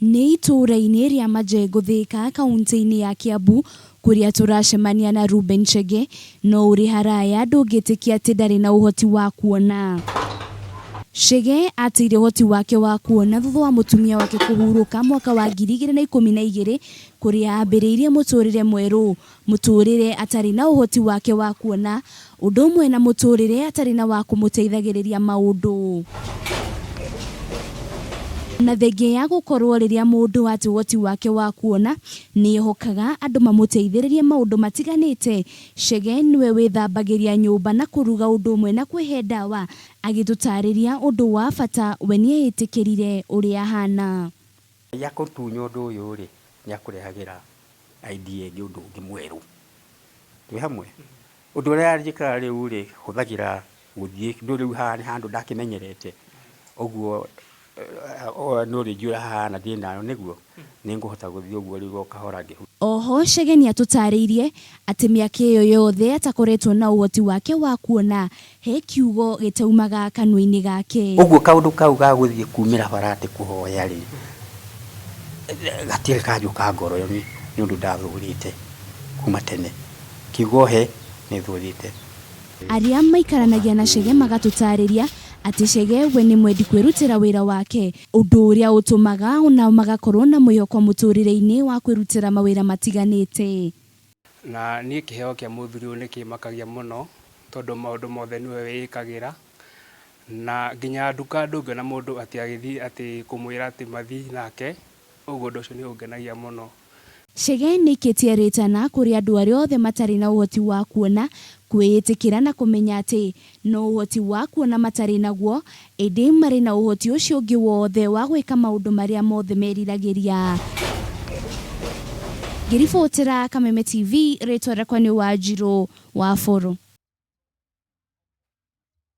Nĩ itũũra-inĩ rĩa Majengo Thika kauntĩ-inĩ ya Kiambu kũrĩa tũracemania na Reuben Chege, no ũrĩ haraya ndũngĩtĩkia atĩ ndarĩ na ũhoti wa kuona. Chege ateire ũhoti wake wa kuona thutha wa mũtumia wake kũhurũka mwaka wa 2012 kũrĩa ambĩrĩirie mũtũrĩre mwerũ, mũtũrĩre atarĩ na ũhoti wake wa kuona, ũndũ ũmwe na mũtũrĩre atarĩ na wa kũmũteithagĩrĩria maũndũ. Na thengia ya gũkorwo rĩrĩa mũndũ ate ũhoti wake wa kuona, nĩehokaga andũ mamũteithĩrĩrie maũndũ matiganĩte, Chege nĩwe wĩthambagĩria nyũmba na kũruga ũndũ ũmwe na kwĩhe ndawa, agĩtũtarĩria ũndũ wa bata we nĩeĩtĩkĩrire ũrĩa ahana. Ngai akũtunya ũndũ ũyũ-rĩ, nĩakũrehagĩra idea ĩngĩ ũndũ ũngĩ mwerũ. Twĩ hamwe? Ũndũ ũrĩa njĩkaga rĩu-rĩ, hũthagĩra gũthiĩ, nĩũĩ rĩu haha nĩ handũ ndakĩmenyerete, ũguo nĩũrĩnjũĩ ũrĩa hahana ndĩ nawe nĩguo? Nĩngũhota gũthiĩ ũguo rĩu o kahora ngĩ. Oho Chege nĩatũtarĩirie atĩ mĩaka ĩyo yothe atakoretwo na ũhoti wake wa kuona, he kiugo gĩtaumaga kanua-inĩ gake. Ũguo kaũndũ kau ga gũthiĩ kumĩra bara atĩ kũhoya-rĩ, gatirĩ kanjũka ngoro nĩ ũndũ ndathũrĩte kuma tene. Kiugo he nĩ thũrĩte. Arĩa maikaranagia na Chege magatũtarĩria atĩ Chege we nĩ mwendi kwĩrutĩra wĩra wake, ũndũ ũrĩa ũtũmaga onao magakorwo na mwĩhoko mũtũrĩre-inĩ wa kwĩrutĩra mawĩra matiganĩte. Na niĩ kĩheo kĩa mũthuri ũyũ nĩ kĩmakagia mũno, tondũ maũndũ mothe nĩwe wĩĩkagĩra, na nginya nduka ndũngĩona mũndũ atĩ agĩthiĩ atĩ kũmwĩra atĩ mathiĩ nake, ũguo ũndũ ũcio nĩ ũngenagia mũno. Chege nĩaikĩtie rĩtana kũrĩ andũ arĩa othe matarĩ na ũhoti wa kuona, kwĩĩtĩkĩra na kũmenya atĩ no ũhoti wa kuona matarĩ naguo, ĩndĩ marĩ na ũhoti ũcio ũngĩ wothe wa gwĩka maũndũ marĩa mothe meriragĩria. Ngĩribotera Kameme TV, rĩtwa rĩakwa nĩ Wanjirũ wa Bũrũ.